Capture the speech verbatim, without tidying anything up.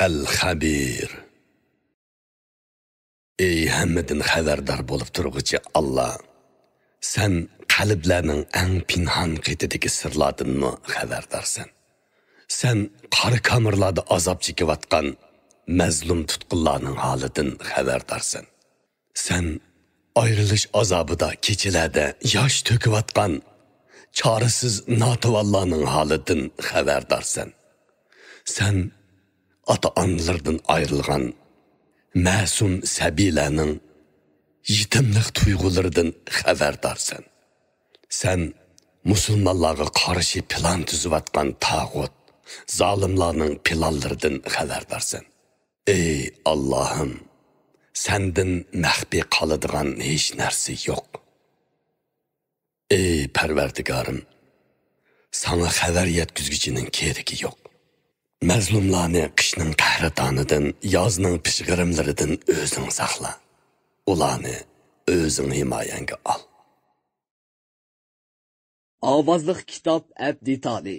ئەل-خەبىر. ئەي ھەممىدىن خەۋەردار بولۇپ تۇرغۇچى ئاللا! سەن قەلبلەرنىڭ ئەڭ پىنھان قېتىدىكى سىرلاردىنمۇ خەۋەردارسەن. سەن قارا كامېرلاردا ئازاب چېكىۋاتقان مەزلۇم تۇتقۇنلارنىڭ ھالىدىن خەۋەردارسەن. سەن ئايرىلىش ئازابىدا كېچىلەردە ياش تۆكۈۋاتقان چارىسىز ناتىۋانلارنىڭ ھالىدىن خەۋەردارسەن. سەن ئاتا-ئانىلىرىدىن ئايرىلغان مەسۇم سەبىيلەرنىڭ يېتىملىك تۇيغۇلىرىدىن خەۋەردارسەن. سەن مۇسۇلمانلارغا قارشى پىلان تۈزۈۋاتقان تاغۇت، زالىملارنىڭ پىلانلىرىدىن خەۋەردارسەن. ئەي ئاللاھىم، سەندىن مەخپىي قالىدىغان ھېچ نەرسە يوق. ئەي پەرۋەردىگارىم، ساڭا خەۋەر يەتكۈزگۈچىنىڭ كېرىكى يوق. مەزلۇملارنى قىشنىڭ قەھرىتانىدىن، يازنىڭ پىژغىرىملىرىدىن ئۆزۈڭ ساقلا. ئۇلارنى ئۆزۈڭ ھىمايەڭگە ئال. ئاۋازلىق كىتاب ئەپ دېتالى.